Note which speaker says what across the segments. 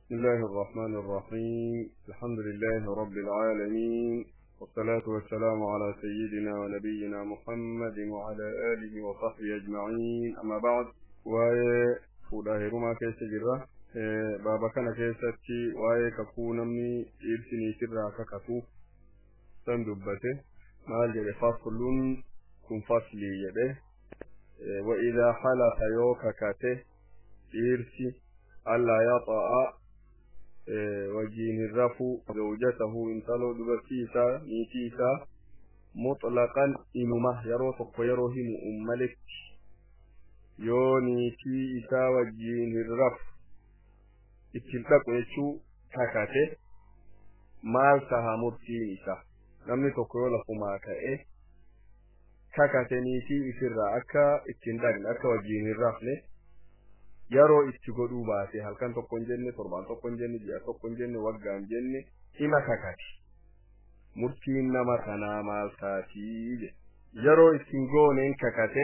Speaker 1: بسم الله الرحمن الرحيم. الحمد لله رب العالمين، والصلاة والسلام على سيدنا ونبينا محمد وعلى آله وصحبه أجمعين. أما بعد، waa'ee heerumaa keessa jirra. Baaba kana keessatti waa'ee kakuu namni dhiirsi niitirraa kakatu san dubbate. Maal jedhe? Faslun, kun faslii jedhe. وإذا حلف, yoo kakate dhiirsi, ألا يطأ, wajjiin hin rafu, زوجته, intaloo dubartii isaa, niitii isaa, مطلقا, inuma yeroo tokko yeroo himu ummaletti yoo niitii isaa wajjiin hin rafu, ittiin dhaqu jechuu kakate, maal taha murtiin isaa? Namni tokko yoo lafumaa ka'e kakate niitii isirraa akka ittiin dhaqne, akka wajjiin hin rafne, yeroo itti godhuu baate, halkan tokko hin jenne, torbaan tokko hin jenne, ji'a tokko hin jenne, waggaa hin jenne, hima kakate, murtiin nama kanaa maal taatii jedhe. Yeroo ittiin gooneen kakate,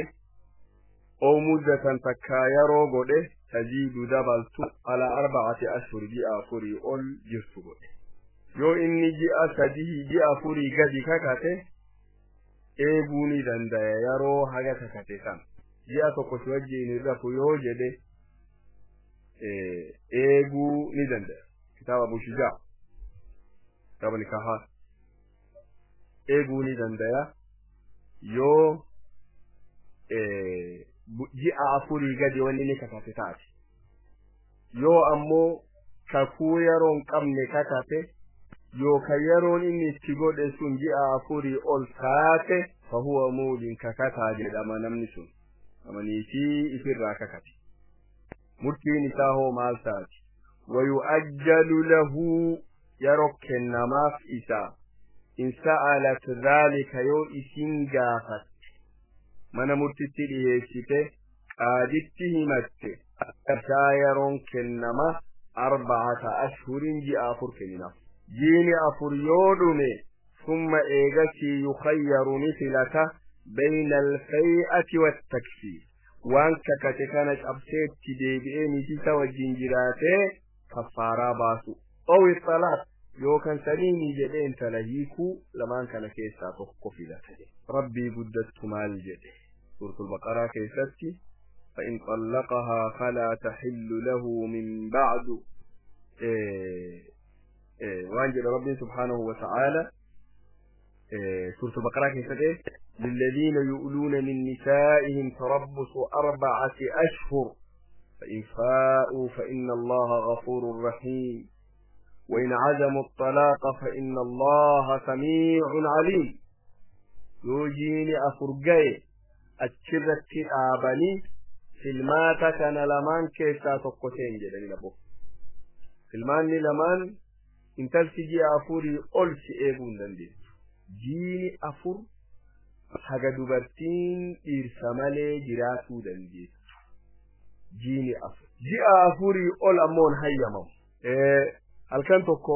Speaker 1: أو مدة, takkaa yeroo godhe, تزيد, dabaltu, على أربعة أشهر, ji'a 4 ol jirtu godhe. Yoo inni ji'a 3, ji'a 4 gadi kakate, eeguu ni dandaya yeroo haga kakate san. Ji'a 1 si wajjiin hin rafu yoo jedhe, eeguu ni dandaya. Kitaaba Abu Shujaa, kitaaba nikahaa, eeguu ni dandaya yoo ji'a 4 gadi wanni inni kakate taate. Yoo ammoo kakuu yeroo hin qabne kakate, yookaan yeroon inni itti godhe sun ji'a 4 ol taate, فهو مول, kakataa jedhama namni sun, nama niitii ifirraa kakate. Murtiin isaa hoo maal taati? ويؤجل له, yeroo kennamaaf isaa, إن سألت ذلك, yoo isin gaafatte, mana murtitti dhiheessite, qaaditti himatte, isaa yeroon kennama أربعة أشهر, ji'a 4 kenninaaf. Jiini 4 yoo dhume, ثم, eegasii, يخير, ni filata, بين الفيئة والتكفير, waan kakate kana cabseetti deebi'ee niitisa wajjin jiraatee kaffaaraa baasu, أو الطلاق, yookaan saniini jedhee intala hiikuu, lamaan kana keessaa tokko filata. Rabbii guddattu maal jedhe Suuratul Baqaraa keessatti? فإن طلقها فلا تحل له من بعد. Waan jedhe Rabbiin سبحانه وتعالى سورة البقرة keessatti: للذين يؤلون من نسائهم تربص 4 أشهر، فإن فاءوا فإن الله غفور رحيم، وإن عزموا الطلاق فإن الله سميع عليم. Yoo jiini 4 gaye, achirratti dhaabanii filmaata kana lamaan keessaa tokko seen jedhani. Labo filmaanni lamaan, intalti ji'a 4 ol si eeguu hin dandeessu. Jiini 4 haga dubartiin dhiirsa malee jiraatuu dandeessu, jiini 4. Ji'a 4 ol ammoo hin hayyamamu. Halkan tokko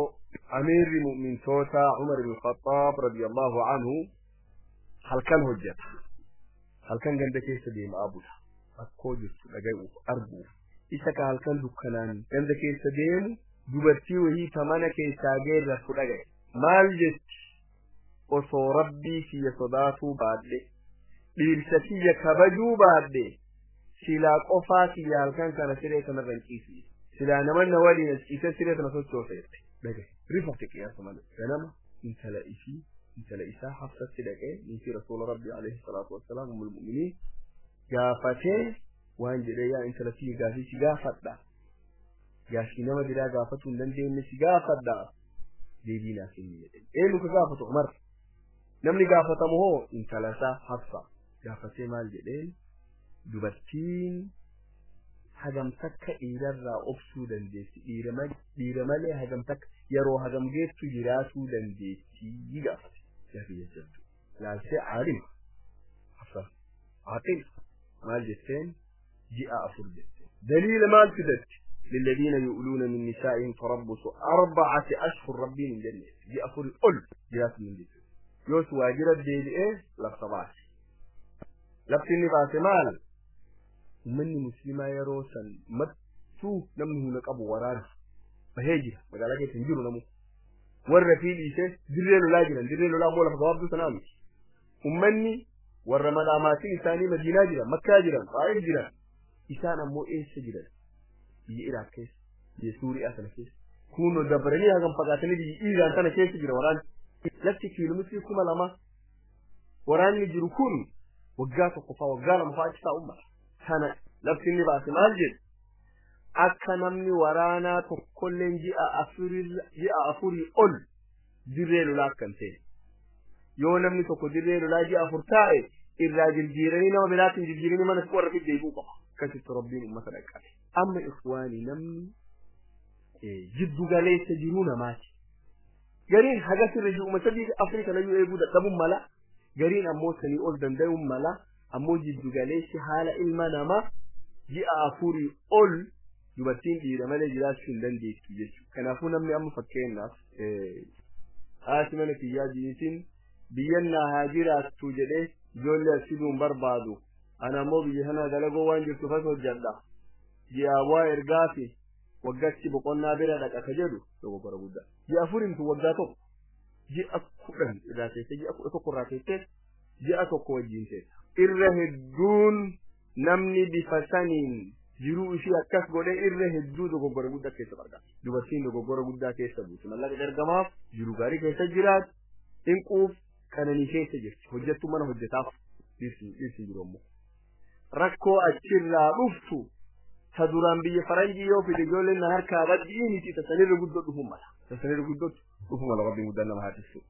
Speaker 1: amiirri mu'mintoota Umar ibn Khattaab رضي الله عنه halkan hojjeta, halkan ganda keessa deemaa bula, rakkoo jirtu dhaga'uuf, arguuf. Isa ka halkan dukkanaan ganda keessa deemu, dubartii wahii ta mana keessaa geerrartu dhaga'e. Maal jetti? "Osoo Rabbii kiyya sodaatuu baadhe, dhiirsa kiyya kabajuu baadhe, silaa qofaa kiyya halkan kana siree kanarra hin ciisu, silaa namanna waliin as ciisee siree kana sochoosa" jette. Dhagaye, rifate. Qiyaasa malee ganama intala isii, intala isaa Hafsatti dhaqee, niitii rasuula Rabbii عليه الصلاة والسلام, أم المؤمنين, gaafatee waan jedhee: "Yaa intala tiyya, gaafii si gaafadha, gaafii nama biraa gaafatuu hin dandeenye si gaafadha, deebii naa kenni" jedhe. Eenyu ka gaafatu? Umar. Namni gaafatamu hoo? Intala isaa Hafsa gaafatee. Maal jedheen? "Dubartiin hagam takka dhiirarraa obsuu dandeessi? Dhiira malee hagam takka, yeroo hagam geessu jiraatuu dandeessi?" gaafate. Gaafii jajjabdu laaltee, caalima Hafsa, caaqil. Maal jetteen? "Ji'a 4" jette. Daliila maal fidatti? للذين يؤلون من نسائهم تربص 4 أشهر. ربي من جنة ji'a 4 ol jiraatu min jechuudha. Yoos waajjira deebi'ee labsa baase. Labsi inni baase maal? Uummanni muslimaa yeroo san mattuu namni humna qabu waraana. Bahee jira magaalaa keessa hin jiru namu. Warra fi dhiisee dirree lolaa jiran dirree lolaa immoo lafa gabaabduu sanaa miti. Ummanni warra manaa maatiin isaanii Madiinaa jiran, Makkaa jiran, Xaa'if jiran isaan ammoo eessa jiran? Biyya Iraaq keessa, biyya Suuriyaa sana keessa. Kunoo dabaranii hagam fagaatanii biyya Iiraan sana keessa jira waraanni. Lafti kiiloomeetirii 2000 waraanni jiru kun waggaa tokko faa waggaa lama faa achi taa'u mala. Kana lafti inni baase maal jedhu? Akka namni waraanaa tokkolleen ji'a afurii ol dirree lolaa akka hin ta'e. Yoo namni tokko dirree lolaa ji'a afur taa'e irraa jijjiiranii nama biraatiin jijjiiranii mana warra fi deebi'uu qaba. Akkasitti Rabbiin uummata dhaqqabe. Amma ikhwaanii namni jiddu galeessa jiruu namaati. Gariin haga sirri ji'uma sadii afurii kanayyuu eeguu dadhabuun mala. Gariin ammoo sanii ol danda'uun mala. Ammoo jiddu galeessi haala ilma namaa ji'a afurii ol dubartiin dhiira malee jiraachuu hin dandeettu jechuudha. Kanaafuu namni amma fakkeenyaaf haati mana kiyyaa jiitiin biyyan naa haa jiraattu jedhee ijoollee as fiduun barbaadu. Ana ammoo biyya sana dalagoo waan jirtu fas hojjedha. Ji'a waa ergaa fi waggaatti boqonnaa bira dhaqa ka jedhu dogoggora guddaa. Ji'a afurimtu waggaa tokko ji'a 10 irraa teessee ji'a 11 irraa teessee ji'a tokko wajjin teessa. Irra hedduun namni bifa saniin jiruu ishii akkas godhee irra hedduu dogoggora guddaa keessa argama. Dubartiin dogoggora guddaa keessa buuti. Mallaqa ergamaaf jiruu gaarii keessa jiraatu inquuf qananii keessa jirti. Hojjettu mana hojjetaaf dhiirsi jiru ammoo. Rakkoo achirraa dhuftu ta duraan biyya faranjii yoo fide ijoolleen na harkaa baddii miti ta sanirra guddoo dhufu mala. Ta sanirra guddoo dhufu mala Rabbiin guddaan nama haa tiksu.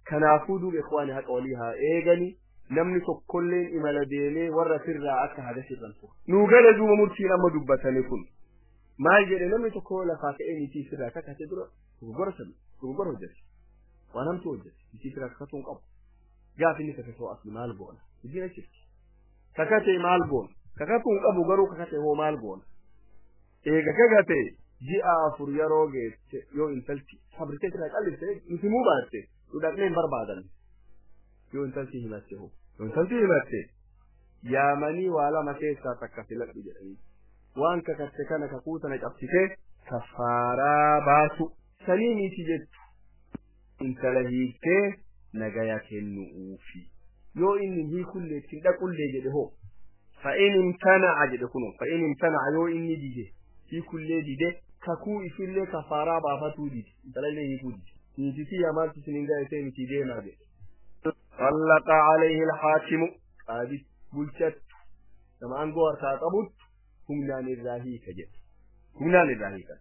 Speaker 1: Kanaafuu duuba ikhwaani haqa walii haa eegani. Namni tokkolleen imala deemee warra sirraa akka haga sirran ture. Nuu gala duuba murtiin amma dubbatame kun. Maal jedhe namni tokko lafaa ka'ee niitii sirraa kakate dura dogoggora sabi dogoggora hojjete. Waan hamtuu hojjete niitii sirraa kakatuu hin qabu. Gaaf inni kakatoo asli maal goona? Dubbiin achitti. Kakatee maal goona? Kakatuu hin qabu garuu kakatee hoo maal goona? Eega kakate ji'a afur yeroo geesse yoo intalti sabritee sirraa calliste nuti muu baatte nu dhaqnee hin barbaadanne. Yoo intalti himatte hoo? Yoo intalti himatte yaamanii waa lama keessaa takka filadhu jedhanii. Waan kakatte kana kakuu tana cabsitee kaffaaraa baasu. Sanii miti jettu intala hiiktee nagaya kennuufi. Yoo inni hiikullee ittiin dhaqullee jedhe hoo? Fa'in imtana'a jedhe kunoo fa'in imtana'a yoo inni dide hiikullee dide kakuu ifillee kaffaaraa baafatuu dide intalallee hiikuu dide. Niititii yamaaltu isiniin ga'e miti deemaa jedhe. طلق عليه الحاكم قاضي bulchattu nama aangoo harkaa qabuttu humnaan irraa hiika jedhe. Humnaan irraa hiika.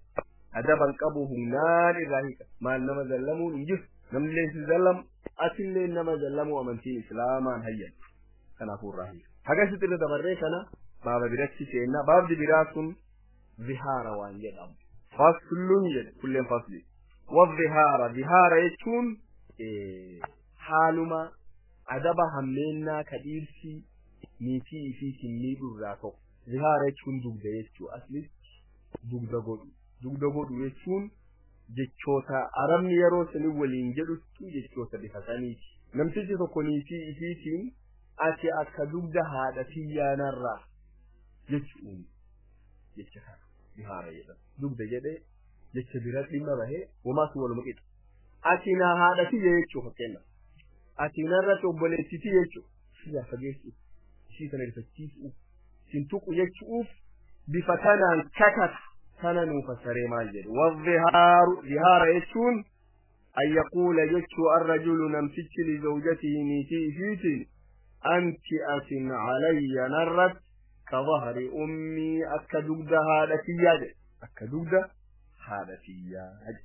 Speaker 1: Adaban qabu humnaan irraa hiika. Maal nama zallamuun hin jiru. Namni si zallamu atillee nama zallamuu amantiin islaamaan hayyamtu. Kanaafuu irraa hiika. Hagasitti irra dabarree kana baaba biratti seenna. Baabdi biraa sun zihaara waan jedhamu. Faslun jedhe kulleen fasli. Wazihaara zihaara jechuun haaluma adaba hammeennaa ka dhiirsi niitii ifiitiin miidhurraa tokko. Zihaara jechuun dugda jechuu aslitti dugda godhu. Dugda godhu jechuun jechoota arabni yeroo sanii waliin jedhuttu jechoota bifa saniiti. Namtichi tokko niitii ifiitiin ati akka dugda haadha tiyyaanarraa jechuun jecha kana zihaara jedhama. Dugda jedhee jecha bira dhimma bahee homaatu waluma qixa. Ati na haadha tiyya jechuu fakkeenyaaf. Ati narratti obboleettitii jechuudha. Sirraa fageessu, ishii kana rifachiisu, sin tuqu jechuuf bifa kanaan kakata. Kana nuu fassaree maal jedhu? Wadhihaaru zihaara jechuun an yaquula jechuu arrajulu namtichi lizawjatihi niitii ishiitiin anti atin calayya narratti ka dhahri ummii akka dugda haadha kiyyaa jedhe. Akka dugda haadha kiyyaa jedhe.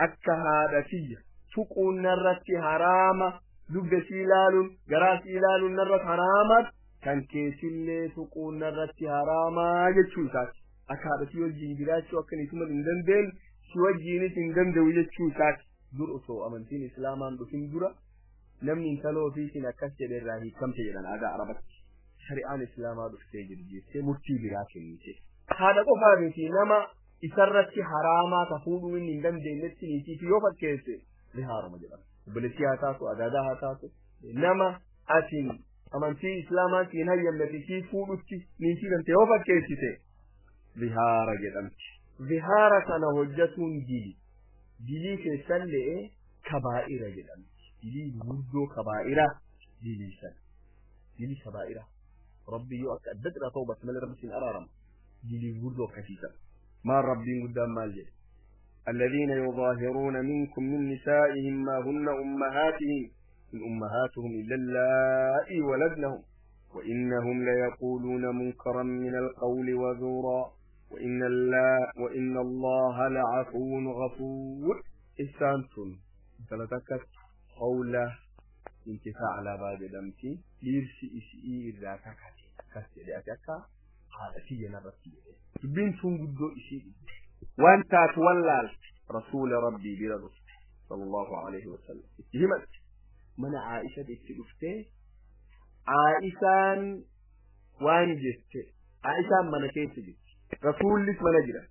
Speaker 1: Akka haadha kiyya tuquun narratti haraama dugda sii ilaaluun garaa sii ilaaluun narratti haraama kan keesillee tuquun narratti haraamaa jechuu isaati. Akka haadha sii wajjin jiraachuu akka niituma hin dandeenye si wajjiinis hin danda'u jechuu isaati. Dur osoo amantiin islaamaan dhufin dura namni intala ofiitiin akkas jedhe irraa hiikamte jedhan aadaa arabatti. Shari'aan islaamaa dhuftee jirti murtii biraa kennite. Haadha qofaa miti nama isarratti haraamaa ka fuudhuu inni hin dandeenyetti niitiif yoo fakkeesse zihaaruma jedhama. Obboleettii haa taatu, adaadaa haa taatu, nama atiin amantii islaamaa siin hayyamne sii fuudhutti niitii tante yoo fakkeessite zihaara jedhamti. Zihaara kana hojjatuun dili dilii keessan le'e kabaa'ira jedhamti. Dilii guddoo kabaa'ira dilii sana. Dilii kabaa'ira. Rabbi yoo akka adda irraa ta'u malee rabbi siin araarama. Dilii guddoo akkasiisan. Maal rabbiin guddaan maal jedhe? الذين يظاهرون منكم من نسائهم ما هن أمهاتهم إن أمهاتهم إلا اللائي ولدنهم وإنهم ليقولون منكرا من القول وزورا وإن الله لعفو غفور. إسانتون ثلاثة قولة انتفاع على باب دمتي ليرسي إسئي إذا كتي لأتكا هذا في نبتي بنتون قدو إسئي وانت تولى رسول ربي بلا رسول صلى الله عليه وسلم. اتهمت من عائشة اتلفته عائشة وانجت عائشة من كيس جت رسول لك من جرا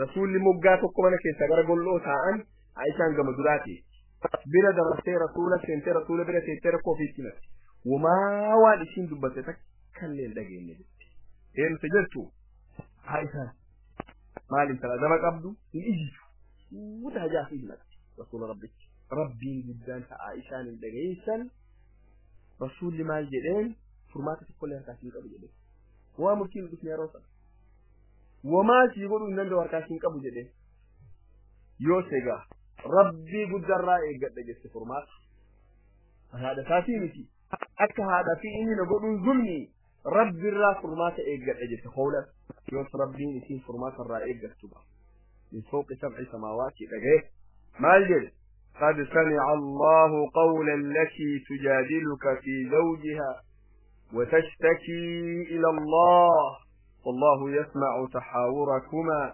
Speaker 1: رسول لمقاتك من كيس أقول له تعال عائشة قام دراتي بلا درستي رسولك سنتي رسول بلا تيتركو في سنة وما والشين دبتك كان لين دقيني جت إيه سجلتو عائشة مال انت لا دمك عبدو يجي وتهجا فيه لك رسول ربك ربي جدا عائشة الدقيسا رسول لما جدين فرماتك كلها كاسين قبل جدين ومركين بسم يا رسول وما يقولوا ان عنده كاسين قبل جدين يوسيغا ربي قد الرأي قد جس فرمات هذا ساتينتي أكا هذا في إني نقول ظلمي ربي الرا فرمات قد جس قولا يوس ربي نسين فرمات الرأي قد من فوق 7 سماوات لقيه ما الجل قد سمع الله قولا التي تجادلك في زوجها وتشتكي إلى الله والله يسمع تحاوركما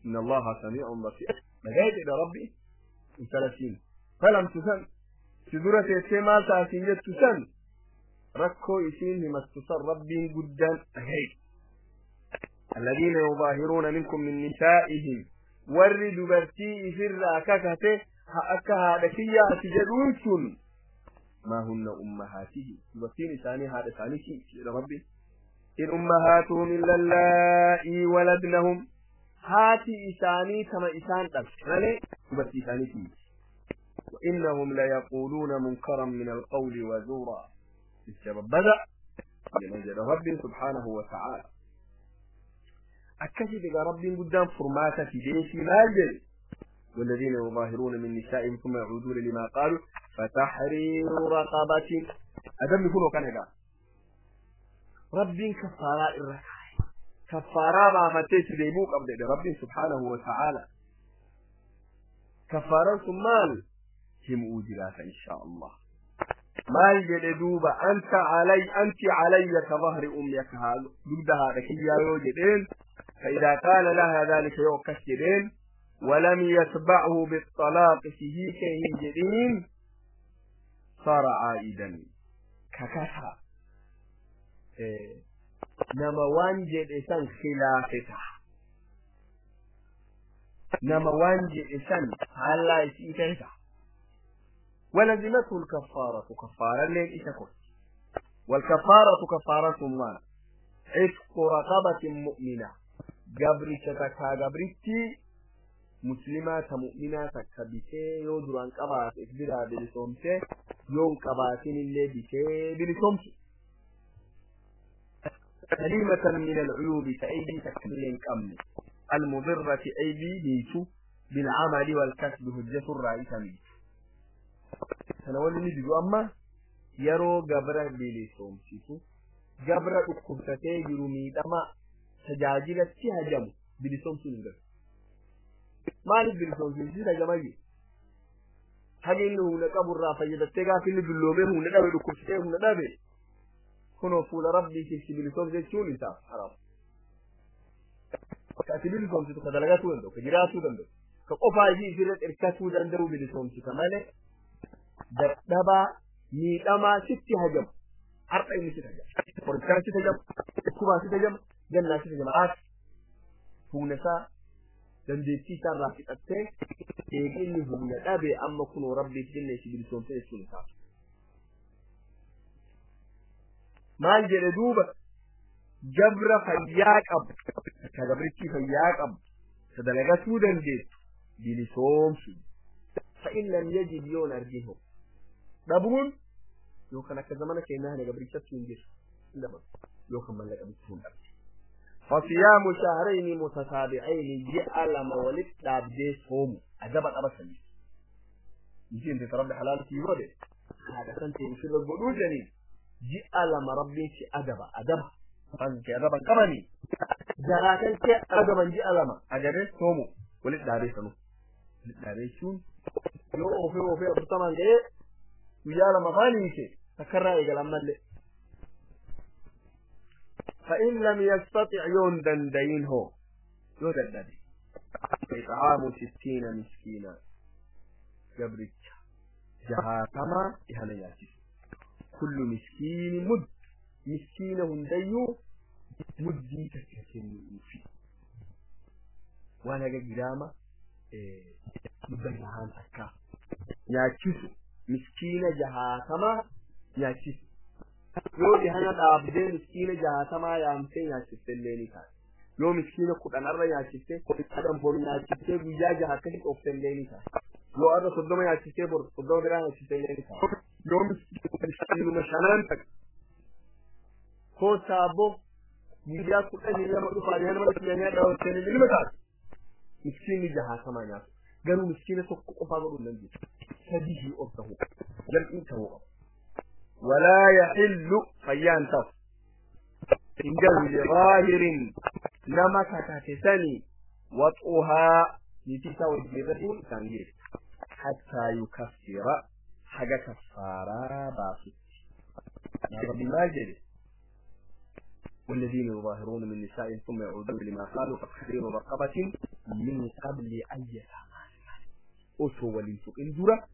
Speaker 1: إن الله سميع بصير. مجاهد إلى ربي 30 فلم تسن سدورة يتما تأتي تسن ركو يسين لما تسن ربي جدا أهيد الذين يظاهرون منكم من نسائهم ورد برتي في الرأككته أكها لكيا تجدون ما هن أمهاته يبصين ثاني هذا ثاني شيء ربي إن أمهاتهم إلا اللائي ولدنهم هاتي إساني كما إسان تبصرني يبصي ثاني شيء وإنهم ليقولون منكرا من القول وزورا. السبب بدأ لمنزل ربي سبحانه وتعالى أكشف إلى ربي قدام فرماته في جيش ماجل والذين يظاهرون من نسائهم ثم يعودون لما قالوا فتحرير رقبة أدم يكونوا كان هذا ربي كفارة الركعة كفارة ما فتيت ديبوك أبدا ربي سبحانه وتعالى كفارة مال هم أجرات إن شاء الله مال جدوبة أنت علي أنت علي كظهر أمك هذا ضدها لكي يوجدين فإذا قال لها ذلك يوكسرين ولم يتبعه بالطلاق فيه كهجرين صار عائدا ككسا نما وانجد إسان خلافته نما وانجد إسان على إسيته ولزمته الكفارة كفارة لين إسكت والكفارة كفارة ما عتق رقبة مؤمنة جبري تكا جبرتي مسلمة مؤمنة تكبتي يودران قبات إكبرها بلسومته يوم قباتين اللي بتي بلسومته سليمة من العيوب تأيدي تكملين كمل المضرة أيدي بيتو بالعمل والكسب هجة الرئيسة ميتو سنولي نجدو أما يرو قبره بلسومته قبره أكبتتي يرمي دما تجاجلة تهجم بلسومته نجد maaliif bilisoomsiinsi tajaajilu hagi inni humna qaburraa fayyadattee gaafa inni dulloomee humna dhabe dhukkubsatee humna dhabe kunoo fuula rabbii keessi bilisoomsi jechuun isaaf haraam. Ka ati bilisoomsitu ka dalagatuu danda'u ka jiraatuu danda'u ka qofaa isii isirra hirkatuu danda'u bilisoomsita malee dadhabaa miidhamaa sitti hajamu har'a inni sitti hajamu qorichaan sitti hajamu dhukkubaa sitti hajamu gannaa sitti hajamu haati humna isaa dandeettii isaarraa fixattee eegi inni humna dhabe amma kunoo rabbiif jenne si bilisoomte jechuun isaa. Maal jedhe duuba gabra fayyaa qabu ka gabrichi fayyaa qabu Sadalagatuu dandeettu bilisoomsu. فإن لم يجد يون أرجيهم دابون يو كان akka zamana keenyaa kana gabrichatti hin jiru yoo kan mallaqa bituun dhabde. فصيام شهرين متتابعين ji'a lama walitti dhaabdee soomu adaba qaba sanii. Inti inti rabbi halaal sii godhe haadha san ta'e sirra godhuu jedhanii ji'a lama rabbiin si adaba adaba kan adaban qabanii jaraatan kee adaban ji'a lama agaree soomu walitti dhaabee sanu walitti dhaabee jechuun yoo oofee oofee 40 ga'ee guyyaa lama faanii takkarraa eegalan mallee. فإن لم يستطع يون دندين هو يو دندين إطعام 60 مسكينا جبرك جهاتما إهانا ياسس كل مسكين مد مسكين هنديو مدي تكتن في وانا جرامة مدنهان تكا ياسس مسكين جهاتما ياسس yoo dhihana dhaabdee miskiina 60 yaamtee nyaachifte illee ni taate. Yoo miskiina 10 irra nyaachifte 10 boru nyaachiftee guyyaa 6 akkasii dhoofte illee ni taate. Yoo arra 30 nyaachiftee boru 30 biraa nyaachifte illee ni taate. Yoo miskiinuma 5 takka kootaa abbo guyyaa 12 dhufaa dhihana mana kiyyaa dhaabdee illee ni taate. Miskiinni 60 nyaatu. Garuu miskiina tokko qofaa godhuu hin dandeessu. 3 ol ta'uu jalqii ta'uu qaba. ولا يحل فيان تف إن لظاهر نما كتاتسني وطئها نتيسا وجبرته تنجير حتى يكفر حاجة كفارة باسط يا رب ما جري والذين يظاهرون من نساء ثم يعودون لما قالوا فتحرير رقبة من قبل أن يتماسا أسوا وليسوا إن درة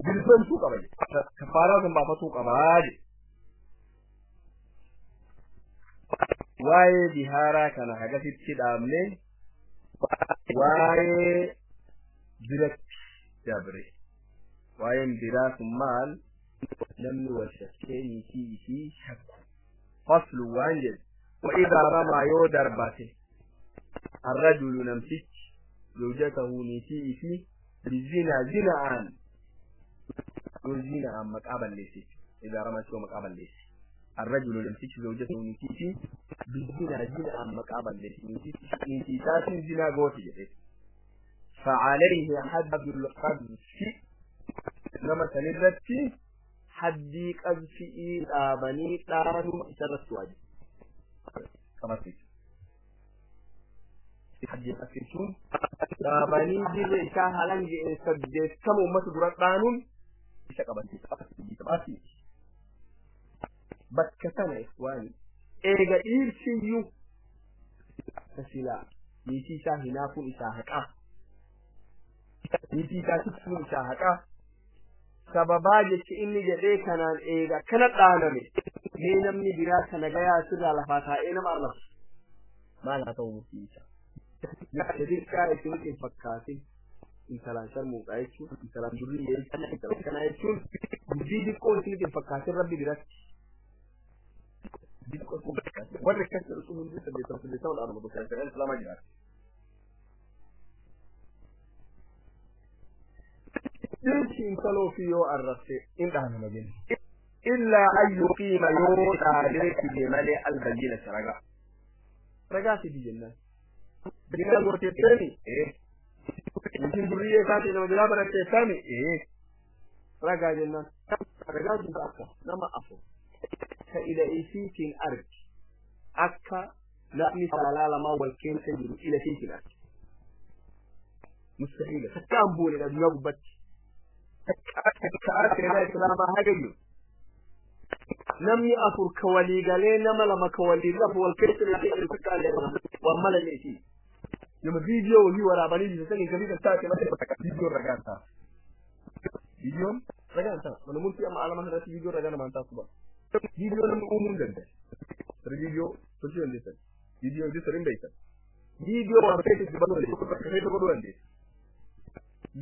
Speaker 1: bilbantuu qaba jedhe kafaaraa san baafatuu qabaa jedhe waa'ee bihaaraa kana hagasitti dhaabne waa'ee biratti dabre waa'een biraa sun maal namni wal shakkee niitii isii shakku faslu waan jedhe wa'idaa ramaa yoo darbate arrajulu namtichi zawjatahu niitii isii bizinaa zina'aan زينة أما قابل ليس إذا رمى شو مقابل ليس الرجل يمسك زوجته نتيتي بالزنا زنا أما قابل ليس نتيتات زنا قوتي فعليه حد القذف لما سنرتي حدي قذف آبني قارن إسرت واجب كما تيجي حدي قذف آبني جل إشاها لنجي سجد كم أمة درات قانون isa qabate qabate bakka tana ikhwani eega dhiirsiyyuu tasilaa niitii isaa hinaafuun isaa haqaa niitii isaa tiksuun isaa haqaa sababaa jechi inni jedhee kanaan eega kana dhaaname mee namni biraa kana gayaa sirraa lafaa taa'ee nama arrabsu maal haa ta'u murtii isaa xixiqqaa isinitti hin fakkaatin intalaan sharmuuqaa jechuun intalaan durrii jechuun intalaan kanaa jechuun dubbii xiqqoo isinitti hin fakkaatin rabbi biratti. Xiqqoo isin fakkaatin warri akkas jedhu sun hundi 80 80 dhaabama bakka shari'aan islaamaa jiraata. Dhirsi intaloo fi yoo arrabse in dhaanama jenna. Illaa an yuqiima yoo dhaabee fide malee albayyinata ragaa. Ragaa fidi jennaan. Biraa gooteetteeni? Ee. Niitiin durriyyee isaati nama biraa baratteessaami? Ee. Ragaa jennaan. Ragaa sun akka nama 4 ka ila isiitiin argi akka namni saalaa lamaa wal keessa jiru ila isiitiin argi. Mustahiila takka an buune addunyaa gubbatti. Takka arga islaamaa haga jiru. Namni 4 ka walii galee nama 2 ka walii lafu wal keessa jiru takka waan mala isii. Nama viidiyoo walii waraabanii jiran kan kan taate malee viidiyoo ragaan ta'a. Viidiyoon ragaan ta'a. Mana murtii amma alama irratti viidiyoo ragaa namaan taasisu ba'a. Viidiyoo namni uumuu hin danda'e. Viidiyoo tolchuu dandeessan. Viidiyoo hojii sirriin beektan. Viidiyoo waan ta'e itti baluu dandeessu. Bakka ta'e godhuu dandeessu.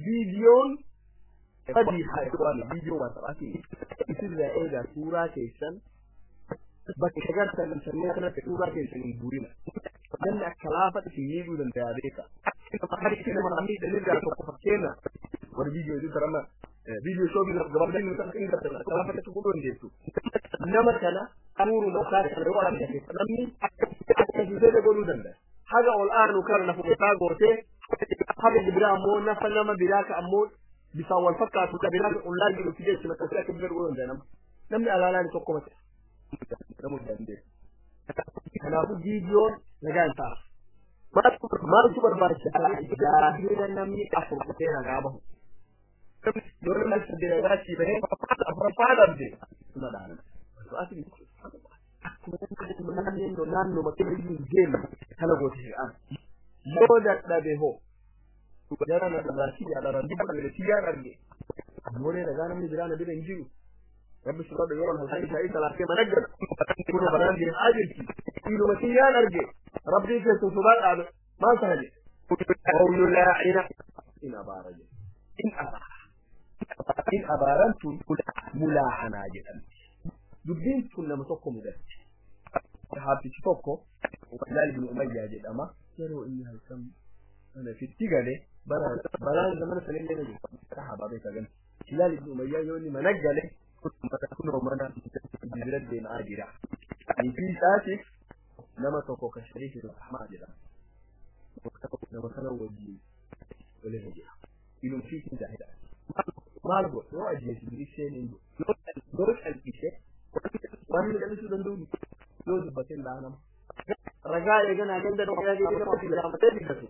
Speaker 1: Viidiyoon sadii haa ikhwaani viidiyoo waan taphaati. Isirraa eegaa suuraa keessan bakka gartan intarneet irratti suuraa keessan hin guurina. Namni akka laafatti si miidhuu danda'a beeka. Harki nama miidhanii tokko fakkeenya warri viidiyoo iddoo tarama viidiyoo shoobii gabaabaa inni kan inni gargaara laafatti godhuu dandeessu. Nama kana amuuru isaa kana yoo argate namni akka jibee godhuu danda'a. Haga ol aanu kana lafa isaa gootee haga biraa ammoo nafa nama biraa ka ammoo bisaan wal fakkaatu ka biraa ollaa jiru fidee itti maxxansee akka jibee godhuu danda'a nama. Namni alaalaan tokko mata. Namuu dandeessu. Kanaafuu viidiyoon nagaa hin ta'a. Maaltu barbaachisaa? Jaahila namni afur dhufee nagaa bahu. Yoo namni sadii nagaa sii bahee afuraffaa dhabde suma dhaana. Akkuma naannoo naannoo makkee hin deemne kana goote hir'aan. Yoo dadhabe hoo jara na dhabaa yaadaan dubbanne siyyaan arge. Ammoo nagaa namni biraa na bira hin jiru. Rabbi subhaanahu yeroo halkan isaa isa laafee managgan kun baraan deemaa jirti. Iluma siyyaan arge. Rabbii keessan sodaadhaan maal ta'a jedhe. Qawlu laa'ina in abaara jedhe. In abaara. In abaaran tun mulaahanaa jedhamti. Dubbiin tun nama tokko mudatti. Sahaabtichi tokko Hilaal ibn Umayyaa jedhama. Yeroo inni halkan mana fitti gale balaan zamana sanillee ni jiru. Sahaabaa beekaa gale. Hilaal ibn Umayyaa yoo inni mana gale kunoo mana bira deemaa jira. Niitii isaatiif nama tokko kan shariiki rahmaa jedhama. Nama kana wajjin walirra jira. Ilumfiitiin jaahidha. Maal godhe yoo ajjeese isheen hin yoo calqise waan inni callisuu danda'u yoo dubbateen dhaanama. Ragaa eeganaa ganda dhokaa gaafatee dubbatu.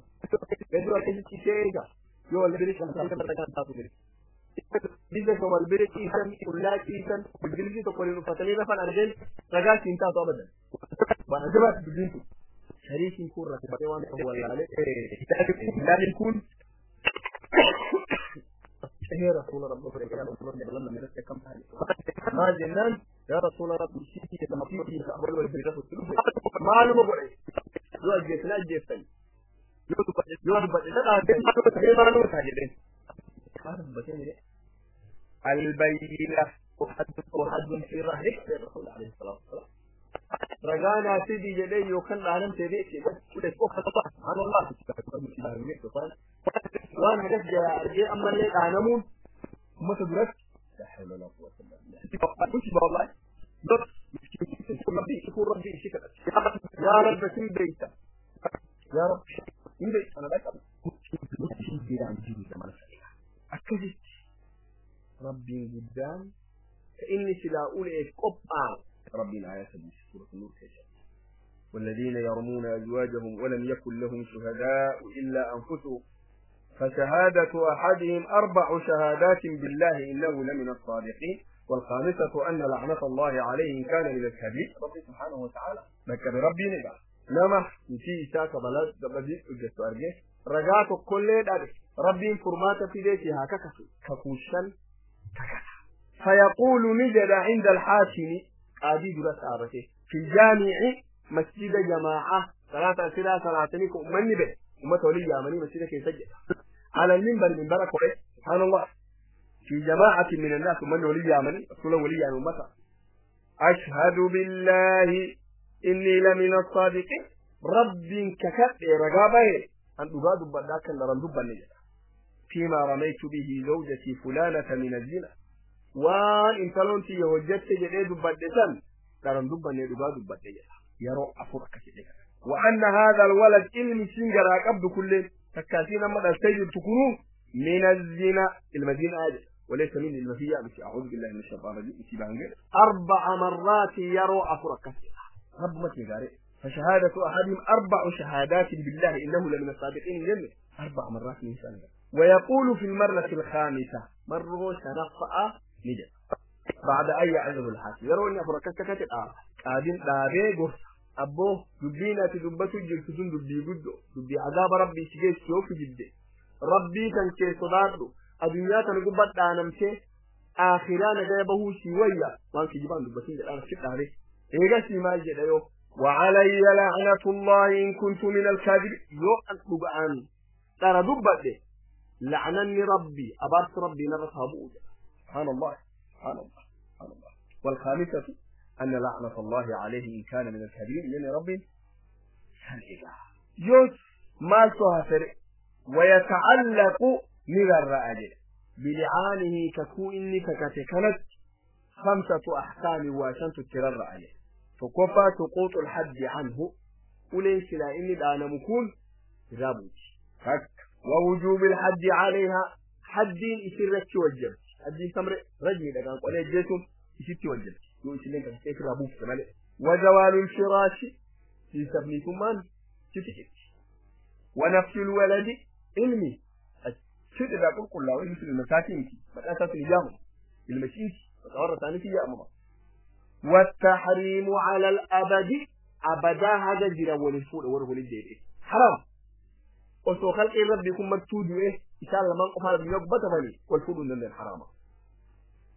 Speaker 1: Gadi akkasitti ishee eega yoo wal bira ciisan ragaan taatu jira. Biyya kan wal bira ciisan qullaa ciisan bilbilli tokko waliin uffatanii rafan argeen ragaa siin taatu abadan. Waan ajabaati dubbiin kun. Shariikiin kun rakkatee waan ta'u wallaalee ilaalin kun يا رسول ربي ما جنان يا رسول ربي شيء لما في أول والبريدة معلومة بقول لو أجيتنا أجيتني لو البينة وحد في رهلك الرسول عليه الصلاة والسلام رجعنا سيدي جلي وكان العالم تبيتي سبحان الله وانا جاء اما اللي اعلمون ما تدرك لا حول ولا قوة الا بالله كنت والله ربي يكون ربي شكرا يا رب سن بيتا يا رب سن بيت انا بك أكدت ربي قدام فإني سلا أولئك قبعة ربي الآية في سورة النور كيف والذين يرمون أزواجهم ولم يكن لهم شهداء إلا أنفسهم فشهادة أحدهم 4 شهادات بالله إنه لمن الصادقين والخامسة أن لعنة الله عليه إن كان من الكاذبين. ربي سبحانه وتعالى مكة بربي نبع نمح نتي إساك بلد بدي أجلس أرجع رجعت كل ذلك ربي فرمات في بيتي هكذا ككوشا ككذا فيقول نجد عند الحاكم قاضي درس آبته في الجامع مسجد جماعة 3 أسئلة 3 أمني به أمته لي يامني مسجد كي يسجد على المنبر من بركة سبحان الله في جماعة من الناس من ولي يامني رسول ولي يامني أمته أشهد بالله إني لمن الصادقين رب ككت رقابه أن أقاد بداك لرندب النجد فيما رميت به زوجتي فلانة من الزنا وان انتلونتي يهجت جديد بدسن لرندب النجد أقاد بدسن يرو أفرك كده وأن هذا الولد علم سنجر قبض كل تكاسين ما السيد تكونوا من الزنا المدينة هذه وليس من المفيا بس أعوذ بالله من الشيطان الرجيم 4 مرات يرو أفرك رب ما تقارئ فشهادة أحدهم 4 شهادات بالله إنه لمن الصادقين من 4 مرات من سنة ويقول في المرة الخامسة مرة شرفاء نجد بعد أي عزب الحاكم يرون أفرك كتب قادم دابي قرص أبوه دبينا تدبتو جلتون دبي قدو دبي عذاب ربي سجيس شوف جدي ربي كان كي صداده أدنيا تنقبت دانمته آخران غيبه شوية وانك جبان دبتين جلان شفت عليه إيغا سيما جديو وعلي لعنة الله إن كنت من الكاذبين يو أن أن ترى دبته لعنني ربي أبارت ربي نرسها بوجه سبحان الله سبحان الله سبحان الله. والخامسة أن لعنة الله عليه إن كان من الكاذبين يعني ربي يوس ما سهر ويتعلق نذر أجل بلعانه ككو إني ككتكنت 5 أحكام واشنت ترر عليه فكفى سقوط الحد عنه وليس لا إني دانا مكون رابوت فك ووجوب الحد عليها حد يسرك وجب حد تمر رجل إذا كان قولي جيتم يسرك وجب يقول لك كيف رابوك تمالي وزوال الفراش يسبني ثمان تفكت ونفس الولد علمي الشيء إذا قل قل له مثل المساكين بقى الجامع المشيش بتورط عني فيه أمر والتحريم على الأبد أبدا هذا جرى وللفول وره للجيل حرام وسو خلق ربي يكون مرتود إيه إن شاء الله ما نقف على بيوك بتفني والفول من الحرام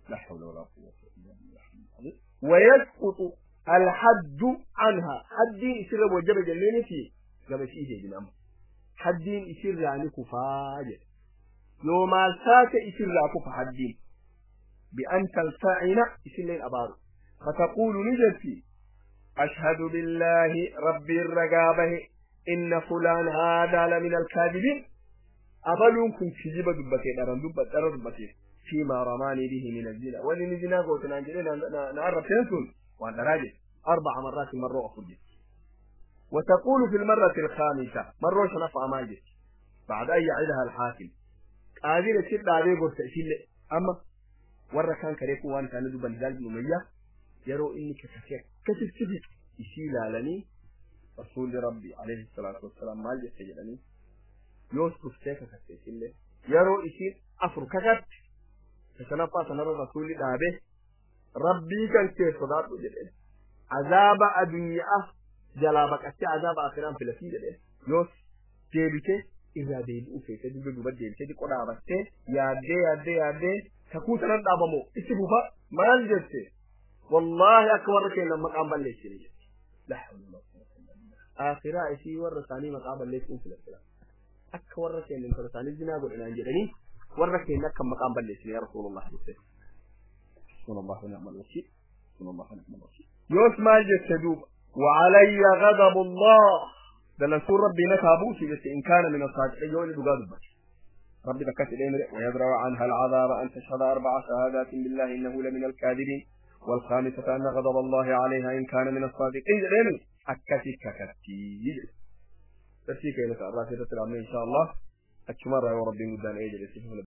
Speaker 1: لا حول ولا قوة إلا بالله. ويسقط الحد عنها حد يصير وجب جلين في قبل شيء يجي الأمر حد يصير يعني كفاية يوم الساعة يصير كفا حد بأن تلتعن يصير لين أبار فتقول نجتي أشهد بالله ربي الرقابه إن فلان هذا لمن الكاذبين أبلون كن كذب دبتي درن دبت درن دبتي فيما رماني به من الزنا ولنزنا قوتنا نانجلنا نعرف تنسون وأنا راجل 4 مرات مرة أخرج. وتقول في المرة الخامسة مرة شنفع ماجد بعد أن يعدها الحاكم قادر الشد عليه قلت أشيل أما ورا كان كريكو وان كان ذو بنزال بن أمية يرو إني كتفير كتف كتف يشيل علني رسول ربي عليه الصلاة والسلام ماجد سجلني يوسف سيكا كتف يرو يشيل أفر كتف فسنفع سنرى رسول الله ربي كان كيف صدار وجده عذاب الدنيا جلابك أتي عذاب آخران في الأسيد ده يوس ديبته إذا ديب أوفي تدي بدو بدي تدي قرا بس يا دي يا دي يا دي تكون سنة أبمو إسبوها ما نجت والله أكبر كي لما قام بالليل لا حول ولا قوة إلا بالله آخرة إشي ورثاني ما قام بالليل في الأسلام أكبر كي لما ورثاني الزنا قل أنا جرني ورث كي لك ما قام بالليل يا رسول الله حسبنا الله ونعم الوكيل حسبنا الله ونعم الوكيل يوس ما جت وعلي غضب الله ده نسور ربي نكابوسي بس إن كان من الصادقين يولد غضب ربي بكت الأمر ويدرأ عنها العذاب أن تشهد 4 شهادات بالله إنه لمن الكاذبين والخامسة أن غضب الله عليها إن كان من الصادقين الأمر أكتك كتير تسيك إلى الرافضة العامة إن شاء الله أكمل رأي ربي مدان أجل.